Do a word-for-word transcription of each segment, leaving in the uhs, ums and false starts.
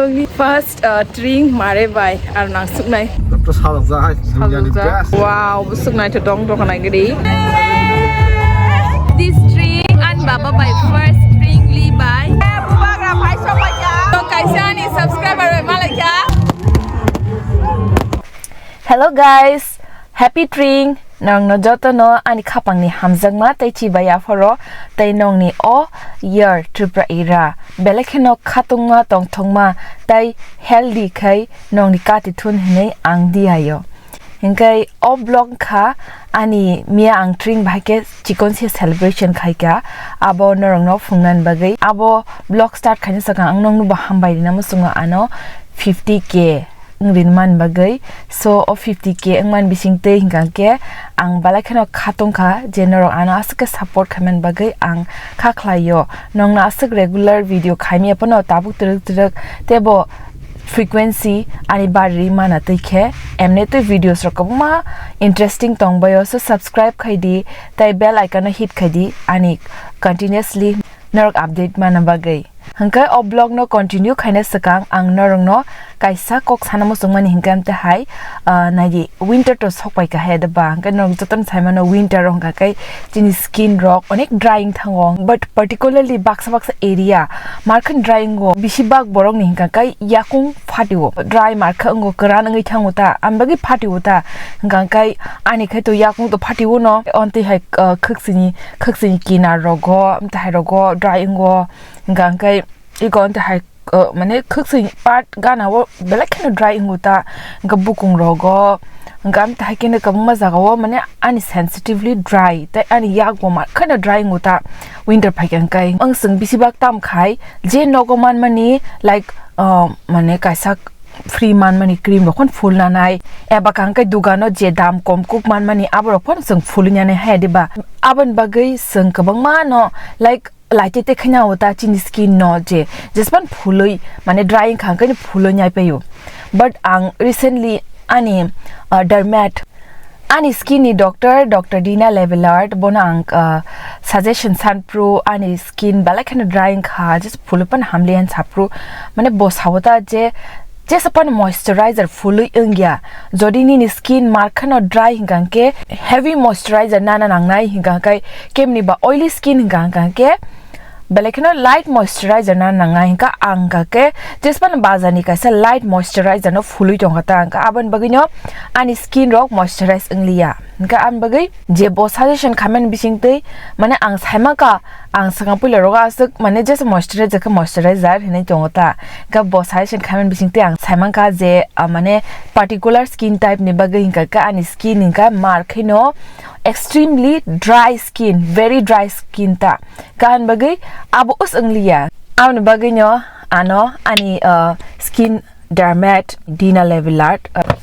First, uh, drink mare bai, ar nang suknai. Doctor Salokjak hai, duniani best. Wow, bo suknai to dong dong nai gidi. This drink and baba bai first drink li bai. Bubagra phai sopaikha. To kaisa ani subscriber bai malaikha. Hello guys, happy drink. Nongno jotono ani khapangni hamjakma tei chibai aphoro tei nongni o year Tripura era belai kheno khatungma tongthokma tei healthy khai nongni kati thun hinwi ang diyaio. Hinkhe o vlog kha ani miya ang tring bahai khe chikon se celebration khaikha abo norokno phungnani bagwi. Abo vlog start khaina swkang ang nongno bo hambai rina muchungo ano fifty K wng rinmani bagwi. So, o fifty K wngmani bisingtwi hinkha khe ang belai kheno khatungkha je norok ano aswk khe support khaimani bagwi ang kha khlaio. Nongno aswk regular video khaimya phano tabuk twrwk twrwk teibo frequency ani bari mana twi khe emne twi videos rok kwbangma interesting tongbaio. So, subscribe khai di tei bell icon no hit khai di ani continuously norok update mana bagwi. Hwnkhe o vlog no continue khaina swkang ang norokno kaisa kok sana muchungmani hinkhe amte hai, ah, naidi winter to sokpai kha hai da ba, hwnkhe norok jotono saimano winter o hwnkha khe chini skin rok onek drying thango, but particularly baksa baksa area markhan drying o bisi bak borok ni hinkha khe yakung phatio, dry markha wngo, kwran wngwi thango ta, ang bagwi phatio ta, hwnkha khe ani khai to yakung to phatio no, ontwi hai, ah, khwksini, khwksini kinar rogo, amte hai rogo dry wngo. Hwnkha khe iko amte hai, uh, mane khwksini part gana o belai kheno dry wngo ta, hwnkhe bukung rogo, hwnkhe amte hai kheno kwbangma jaga o mane ani sensitively dry tei ani yak bo ma kheno dry wngo ta winter phaikha hwnkhe. Ang chwng bisi bak tam khai je nogo manmani like, uh, mane kaisa free manmani cream rok phano phulnanai eba kang khe dugano je dam kom kuk manmani aborok phano chwng phulwi nanai hai diba. Aboni bagwi chwng kwbangma no like laite te khaina o ta chini skin no je jespan phulwi mane dry wngkha khe phulwi nai paio. But ang recently ani, uh, dermat ani skin ni doctor, Doctor Dina Levelard bono ang, uh, suggestion sanpru ani skin belai kheno dry wngkha just phulwi pan hamli han sapru mane bo sao ta je Jesa phano moisturizer phulwi wngya. Jodi nini skin markhano dry hwnkha khe heavy moisturizer nana nangnai hwnkha khe kemni ba oily skin hwnkha hwnkha khe belai kheno light moisturizer nana nangnai hwnkha ang hwnkha khe jesa phano bazar ni kaisa light moisturizer no phulwi tongkha ta hwnkha aboni bagwi no ani skin rok moisturize wngliya. Hwnkha aboni bagwi je bo suggestion khaimani bisingtwi mane ang saimankha Ang swkang puila rogo aswk, mane, jesa moisturizer khe moisturizer hinwi tongo ta. Khe bo suggestion khaimani bisingtwi ang saimankha je, ah, mane, particular skin type ni bagwi hinkha khe ani skin hinkha mar kheno extremely dry skin, very dry skin ta. Khe ani bagwi abo us wngliya. Aboni bagwino ano ani, ah, skin dermat Dina Levelard, uh,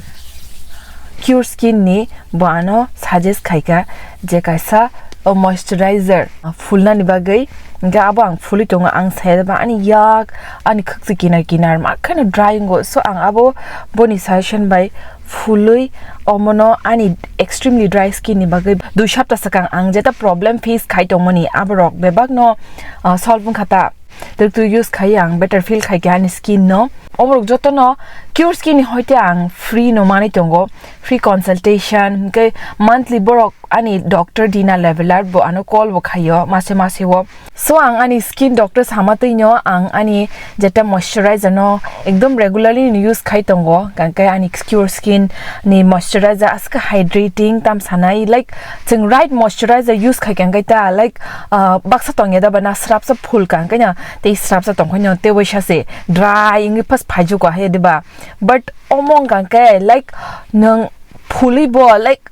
Cure Skin ni bo ano suggest khaikha je kaisa, uh, moisturizer, uh, phulnani bagwi. Hwnkhe abo ang phulwi tongo, ang saya ba ani yak, ani khwkchwi kinar kinar ma kheno dry wngo. So ang abo boni suggestion bai phulwi omono ani extremely dry skin ni bagwi dui sapta swkang ang jeta problem face khai tongmani aborok bebak no, uh, solve wngkha ta. Twk twk use khai ang better feel khai kha ani skin no. Omorok joto no Cure Skin ni hoite ang free no manwi tongo, free consultation, hwnkhe monthly borok ani doctor Dina Levelard bo ano call bo khaio mase mase o. So ang ani skin doctor sama twi no ang ani jeta moisturizer no ekdom regularly no use khai tongo, hwnkhe ani Cure Skin ni moisturizer aswk hydrating tam sanai, like, chwng right moisturizer use khai kha hwnkhe ta, like, ah, baksa tongya da ba na srapsa phul kha hwnkhe no tei srapsa tong khe no tei waisa se dry wngwi first phaijugo hai diba. But omo wngkha khe, like, nwng phulwi bo, like,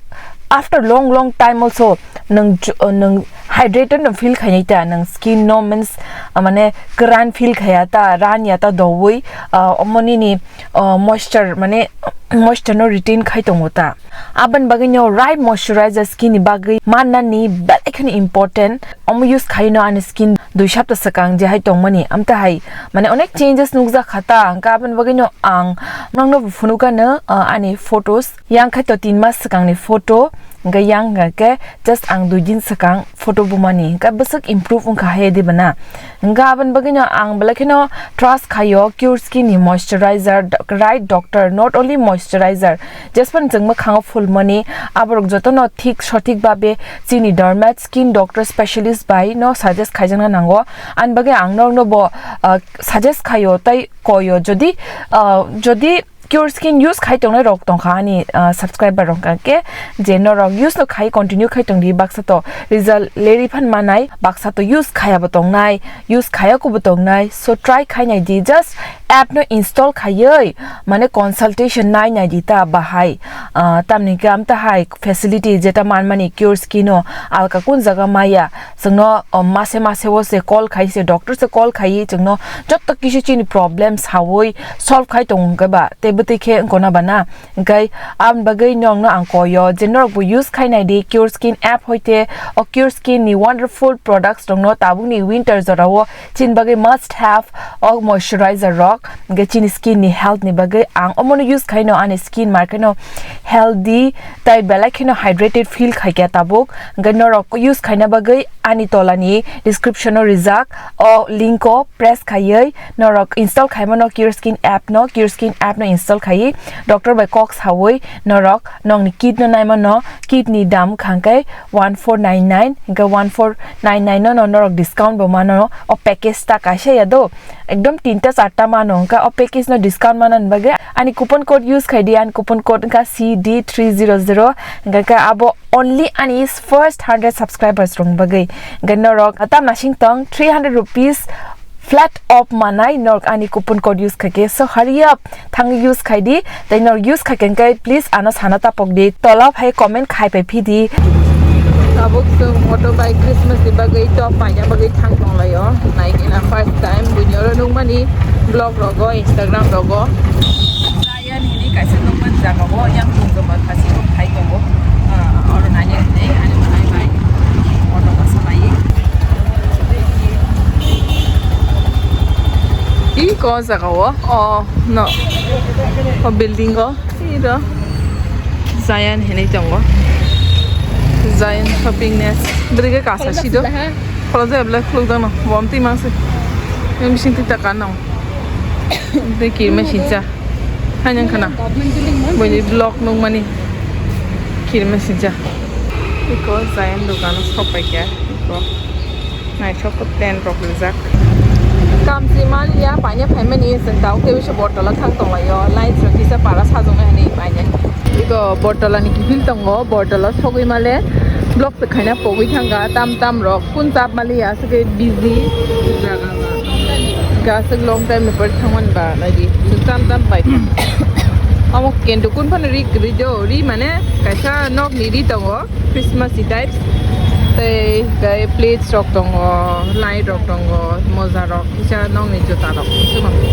after long long time also nwng ju-, nwng hydrated no feel khainai ta, nwng skin no means, ah, mane kwran feel khaya ta, ran ya ta dowi, ah, omo nini, ah, moisture mane moisture no retain khai tongo ta. Aboni bagwi no right moisturizer skin ni bagwi mannani belai kheno important. Omo use khai no ani skin dui sapta swkang je hai tongmani, amta hai mane onek changes nukjak kha ta. Hwnkhe aboni bagwi no ang nokno bo phunukha no, ah, ani photos. Yang khai to tin mas swkang ni photo. Hingke yang hingke just ang dui din swkang photo bumani hingke bwswk improve wngkha hai di bana. Hingke aboni bagwino ang belai kheno trust khaio Cure Skin ni moisturizer, do-, right doctor, not only moisturizer, jespan chwng mwkhango phulmani, aborok jotono thik sothik babe chini dermat skin doctor specialist bai no suggest khaijakna nango. Ani bagwi ang norokno bo, ah, suggest khaio tei koyo. Jodi, ah, jodi Cure Skin use khai tongnai rok tongkha ani, ah, subscriber rok hingke je norok use no khai continue khai tongdi, baksa to result leri phan manai, baksa to use khaya bo tongnai, use khaya kubo tongnai, so try khai nai di, just app no install khaioi mane consultation nai nai di ta bahai, ah, tamni khe amta hai facility jeta manmani Cure Skin o alka kun jaga maya, chwngno, o, mase mase o se call khai se, doctor se call khai chwngno jotto kisu chini problem sawi solve khai tong hwnkhe ba tei bwtwi khe wngkona ba na. Hingkhe aboni bagwi nokno ang koyo je norok bo use khai nai di Cure Skin app hoite. O Cure Skin ni wonderful products rokno tabukni winter jorao chini bagwi must have o moisturizer rok, hingkhe chini skin ni health ni bagwi ang omono use khaino ani skin mar kheno healthy tei belai kheno hydrated feel khaikha tabuk. Hingkhe norok use khaina bagwi ani tolani description o rijak o link o press khaiwi norok install khaimano Cure Skin app no, Cure Skin app no install khaiwi doctor bai kok sawi norok nokni kit no naimano, kit ni dam khangkhe one four nine nine, hingkhe one four nine nine no norok discount bo mano o package ta kaisa ya do. Ekdom tinta charta mano, hingkhe o package no discount manani bagwi ani coupon code use khai di, ani coupon code wngkha C D three zero zero, hingkhe khe abo only ani first hundred subscribers rok bagwi. Hingkhe norok tam nasing tong three hundred rupees flat off manai norok ani coupon code use khai khe, so hurry up thang use khai di. Tei norok use khai khe hingkhe please ano sana tapok di, tola phai comment khai pai phi di. Tabuk chwng moto bai Christmas ni bagwi top paina bagwi thang tong lai o. Nai khe na first time buini oro nukmani vlog rogo, Instagram rogo. Zayan hini kaisa nukmani jaga o yang tong joma khasi rok khai tongo. Ah, oro nai nai ani manai bai. Moto basa lai. Iko jaga o. Oh, no. O building o. Iro Zayan hinwi tongo. Zayan shopping nest. Bwrwi khe kasa sido. Khulok jaya belai khulok jano. Bom twi mangse. Yang bising twi ta kan nang. Tei kirima sincha. Hai nang khana. Boni vlog nukmani. Kirima sincha. Iko Zayan dukano sok pai kha. Iko. Naithok khe tent rok rijak. Kamchi maliya paina phaimani chwng tabuk tei bisa Bortola thang tonglaio. Light rok kisa para sajoknai hinwi painai. Iko Bortola ni kiphil tongo, Bortola sogwi male vlog se khaina pogwi thangkha, tam tam rok kun chap maliya aswk busy jaga ba. Aswk long time ni pore thangmani ba naidi chwng tam tam pai. Omo kendo kun phano ri kwrwi do, ri mane kaisa nok ni ri tongo. Christmas types. Tei hwnkhe plates rok tongo, light rok tongo, moja rok, kisa nokni juta rok, kisa nokni.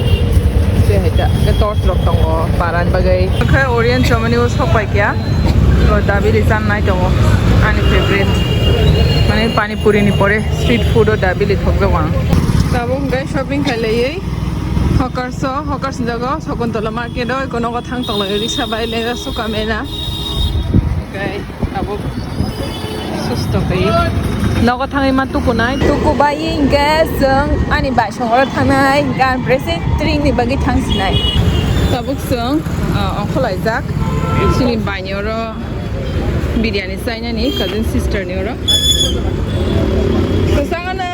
Tei hai ta, tei torch rok tongo, paran bagwi. Hwnkhe Orion chomani o sok pai kha. O dabili channai tongo, ani favorite. Mane pani puri ni pore street food o dabili thokjago ang. Tabuk hwnkhe shopping khailaiwi Hawkers o, Hawkers ni jaga o Sakuntala market o, eko nogo thang tonglaio, riksa bai le suka mena. Hwnkhe. Tabuk susto khe nogo thangwi ma tukunai, tukubai hwnkhe chwng ani baisong oro thangnai, hwnkhe ang present tring ni bagwi thangsinai. Tabuk chwng, ah, ongkhorlaijak chini baini oro biryani chainani cousin sister ni oro. Kwchang ano.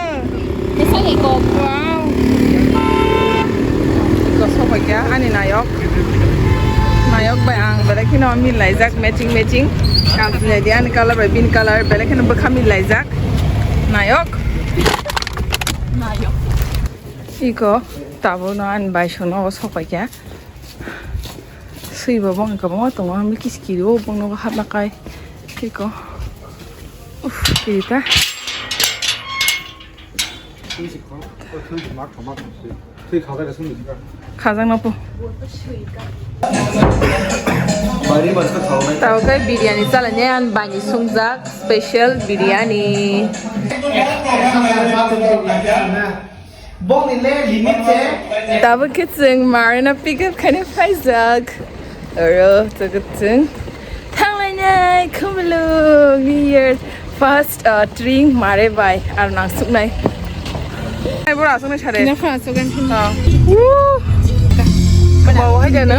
Wow. Iko sok pai kha ani nayok. Nayok bai ang belai kheno mil laijak matching matching. Ang sinai di ani colour bai bini colour belai kheno bwkha mil laijak. Nayok. Nayok. Iko tabuk no ani bai sono sok pai kha. Swi bo bong kwbangma tongo, milki sikiri o bong nogo hapna kai. Iko. Uff, kiri ta. Khajak no po. Tao kai biryani chalani an bani sungjak special biryani. Bongni le limit se. Tabuk khe chwng Marina pick up khaina phaijak. Oro tabuk chwng thanglai Yay, Khumulwng New Year first, uh, tring mare bai ar nang suknai. Ai bora suknai sare. Ina fa sugan. Ha. Woo. Mau hai jana.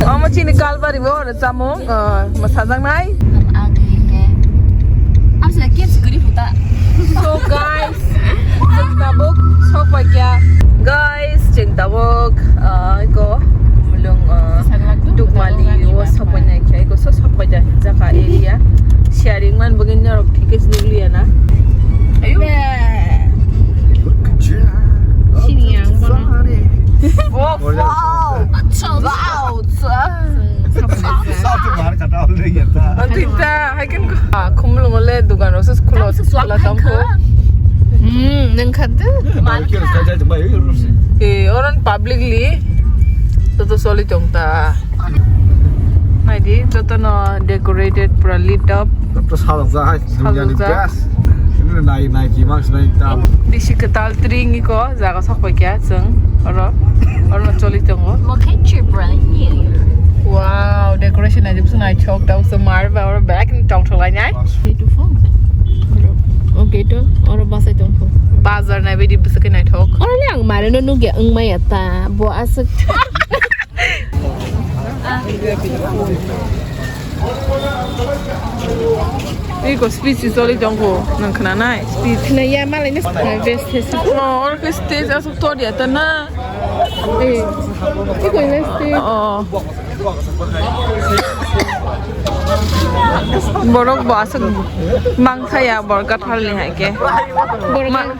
Omo chini kalbari bo ore chamung, uh, masajaknai. So guys, chwng tabuk sokpaikha. Guys, chwng tabuk, ah, iko, mulung, ah, Dukmali o sokpainai khe, iko so sokpaikha jaka area. Sharing man bugin norok thik khe siniliya na. Sini yang bono. Oh, wow. Wow. Satu bar kata oleh ya ta. Antik ta, hai kan ko. Ah, Khumulwng le dugan rok se school school tam ko. Hmm, nang khat. Mal kira saja coba ya, urus. Eh, orang publicly. Toto soli tong ta. Naidi, toto no decorated pura lit up. Toto salok ja hai, dunia ni best. Ini nai nai kimang sinai tam. Bisi ketal tring iko, jaga sok paikha chwng. Oro, oro no choli tongo. Look at your brand new. Wow, decoration aja busu naithok, ta busu mar ba oro black and tong tholai nai. Beautiful. Okay to, oro basai tongkho. Bazar nai bidi busu ke naithok. Oro le ang mare no nugya ang maya ta, bo asuk. Iko speech choli tongkho, nang khna nai speech. Khna ya malai ni best test. Oh, oro ke stage asuk tor ya ta na. Eh, iko ni stage. Oh. Borok bo asuk mangsa ya Borkathal ni hai ke. Ma-,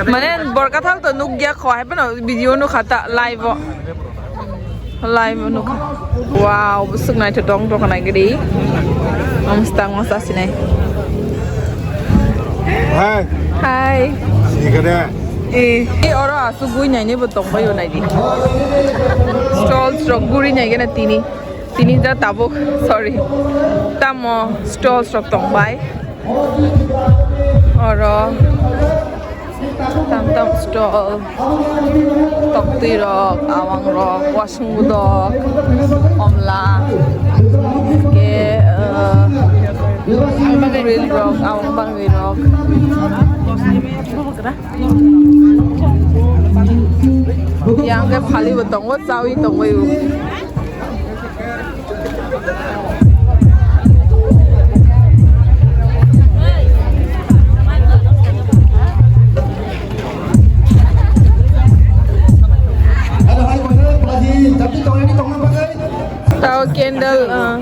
mane Borkathal to nukya kho hai phano video nukha ta live o. Live o nukha. Wow, busuk naitho tong tong nai gidi. Ang stang masa sinai. Hai. Hai. Sini kada. Eh, eh, oro asuk gui nai ni bo tong bai o nai di. Stall rok guri nai gana tini. Tini da tabuk, sorry. Tamo stalls rok tong bai. Oro tam tam stall. Toktwi rok, awang rok, wasung budok, omla, ke, eh, grill rok, awang bangwi rok. Yang ke phali bo tongo, chawi tongwi bo. Tao candle, uh,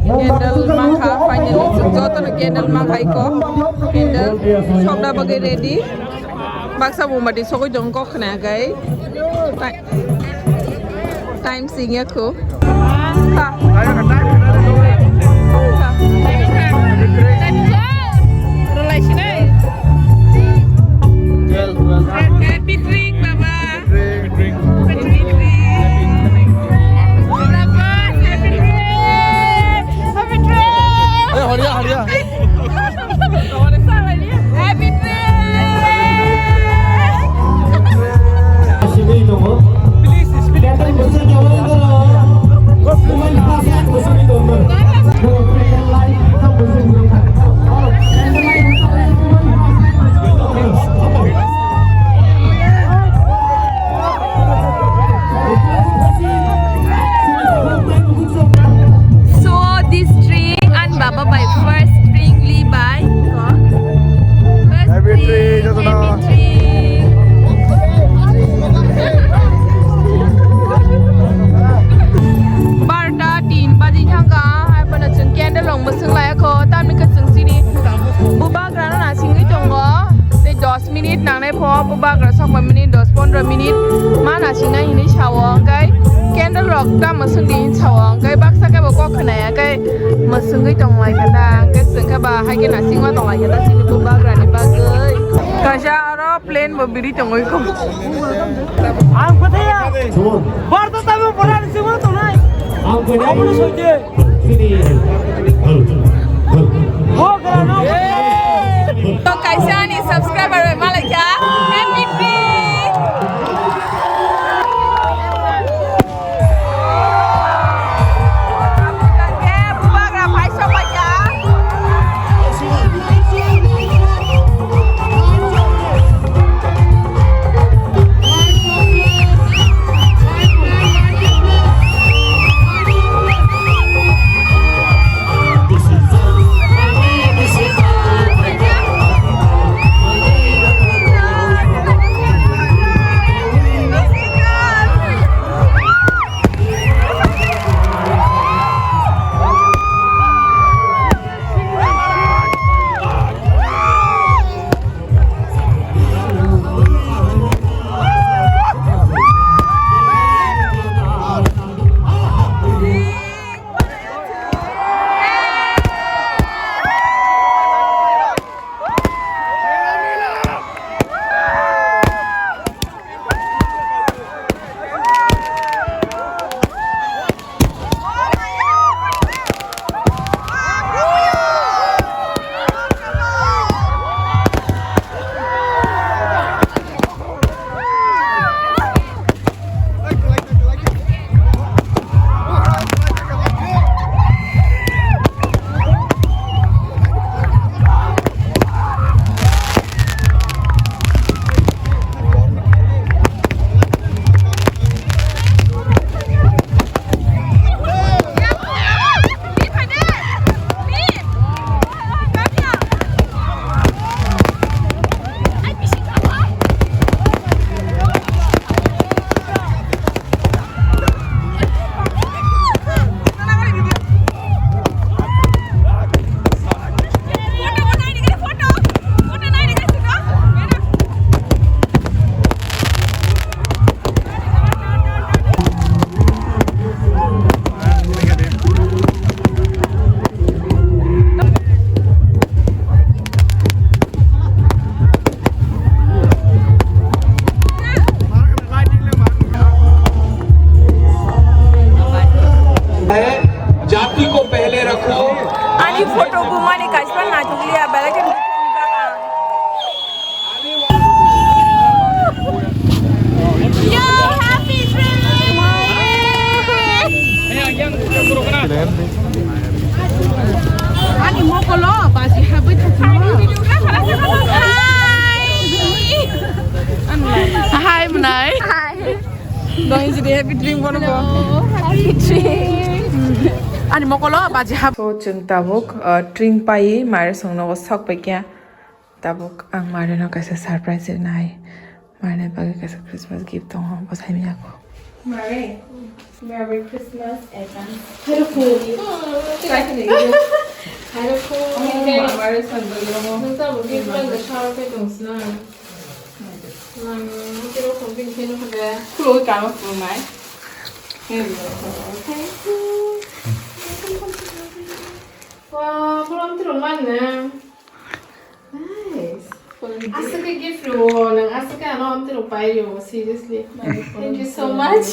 candle mangkha, finally, joto no candle mangkha iko, candle, sobna bagwi ready. Baksa mombati sogwi tong kok khna gai. Time sing ya ko. Ha. Happy drink, Baba. Happy drink. Baba, happy drink. Happy drink. Eh, haria, haria. Happy birthday! So this drink and Baba by first drink li by. First Happy drink, drink, jotono. Happy drink. Barta tin baji thangka, hai phano chwng candle rok mwswk laiya kho, tamni khe chwng chini bubagra no nasingwi tongo, tei dos minute nangnai pho, bubagra sokma minute, dos pondro minute ma nasingnai hinwi sao, hwnkhe candle rok tamo swngdi hinwi sao, hwnkhe baksa khe bo kok khwnaya, hwnkhe mwswngwi tonglaikha ta, hwnkhe chwng khe ba hai khe nasingma tonglaikha ta chini bubagra ni bagwi. Kaisa aro plane bo biri tongwi kho. Ang pathaya. Bar to tabi boran simo tongnai. Ang pathaya. Abono soide. To kaisa ani subscriber bai malaikha. Happy birthday. Ani mokolo baji habwi thangsingo. Hi. Hi, mwnai. Hi. Doi jodi happy dream bono bo. Hello, happy dream. Ani mokolo baji hab. So, chwng tabuk, uh, tring pai, mare songno sok pai kya. Tabuk ang Marino kaisa surprise rinai. Marino bagwi kaisa Christmas gift tongo, bwsai miyako. Mare, Merry Christmas advance. Hello, Puri. Thank you. Hello, Puri. Oh, Mare, san bagwi rongo. Nung tabuk gift bagwi shower khe tong sina. Nang kiro khum bini khe nukha de. Khulugwi kama khulumai. Thank you. Wow, khulum thwrwng man na. Nice. Aswk khe gift rwo, nang aswk khe ano amtwi rok pai rwo, seriously. Thank you so much.